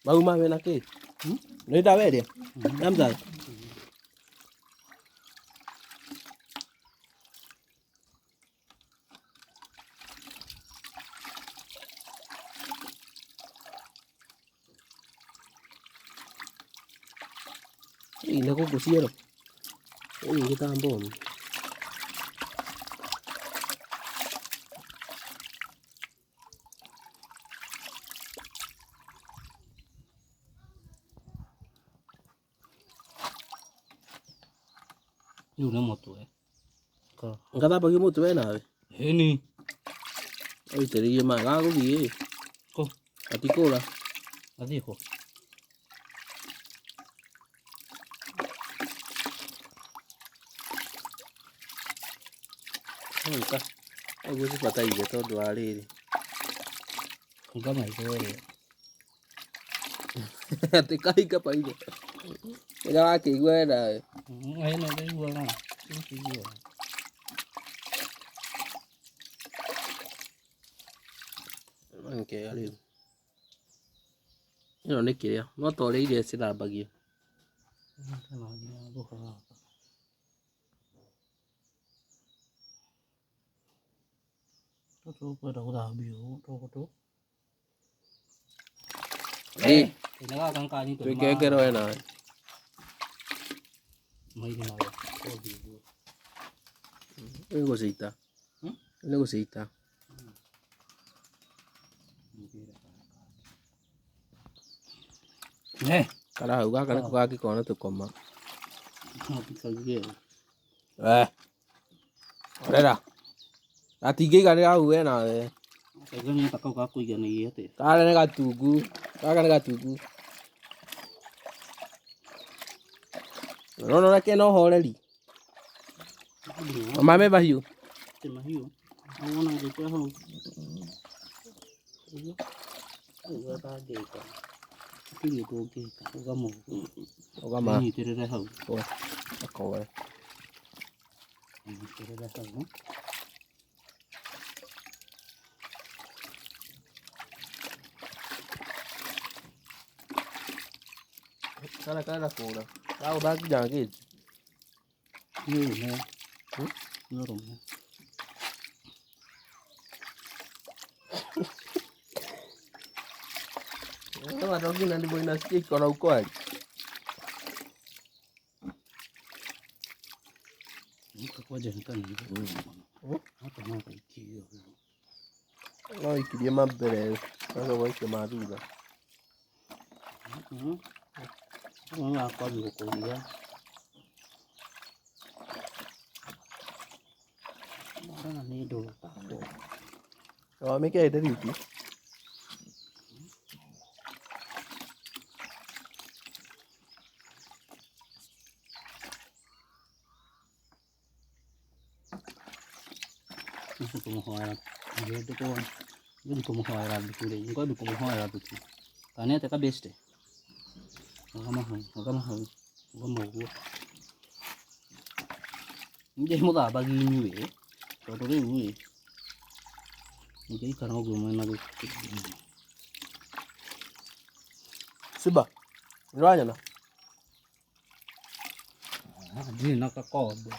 Mau ma wĩna kĩ? Nĩ ndawa ĩrĩa? Ya mzazi? Ĩ na gũkũ ciero. Ĩ gĩtambomu. Rĩu nĩ mũtwe. Ngathambagia mũtwe nawe. Ĩni. Ũitĩrĩrie maĩ gagũthiĩ. Kũ? Gatikũra. Gathiĩ kũ? Ũka. Ũguo cibataire tondũ wa rĩrĩ. Hinga maitho ĩrĩa. Atĩ kahinga maitho. Ĩrĩa wakĩigua we nawe. Ĩno ndaiguaga. Ndikĩiguaga. Nĩ kega rĩu. Ĩno nĩ kĩrĩa, no ta ũrĩa iria cithambagio. Kana nginya gũka gaka. Tũtũ ũkwenda gũthambio ũũ tũtũ. Ĩ, Kena gaka nĩkanyitwo nĩ twĩke ngero we nawe. maitho marĩa kothi ũguo. Nĩ gũcita. Nĩ gũcita. Ne, Karahau gaka nĩko gangĩkorwo na tũkoma. no tũkagie. Eh. Horera. Gatingĩiganĩra hau we nawe. Kaigania ta kau gakũiganĩire atĩa? Karĩa nĩ gatungu. Gaka nĩ gatungu. Ũrona ũrĩa kena ũhoreri. Mama me mahiũ. Ti mahiũ. Wona ngĩkĩra hau. Ũguo. Ũguo atangĩka. Gũtirĩ ũndũ ũngĩka. Ũgama ũguo. Ũgama. Nyitĩrĩre hau. Akoe. Nyitĩrĩre hau. Kana karenda kũra. Kagũtha nginya gate. Nĩ ũrũme. Nĩ ũrũme. Kama ndio ndivyo inasikia iko na ukweli. Nika kwanja nĩkanyiha. Gaka no gaikie ũguo. No ikirie ma mbere, sasa waikie ma thutha. Ũguo gakwambia gũkũria. Kana nĩ ndũrũ kakwo. Wamĩkĩrĩte riki. Nĩkũ kũmũhoera ngũthiĩ kũmũhoera thubu rĩ, ngwambia kũmũhoera thubu. Kana nĩ atĩa kabĩste? Rũgama hau, rũgama hau, rũgama ũguo. Nĩ mũthambagia inyuĩ tondũ rĩu ĩ mũngĩikara ũguo mwĩna gĩko. Simba. Nĩũranyona? Ndirĩ na gakombe.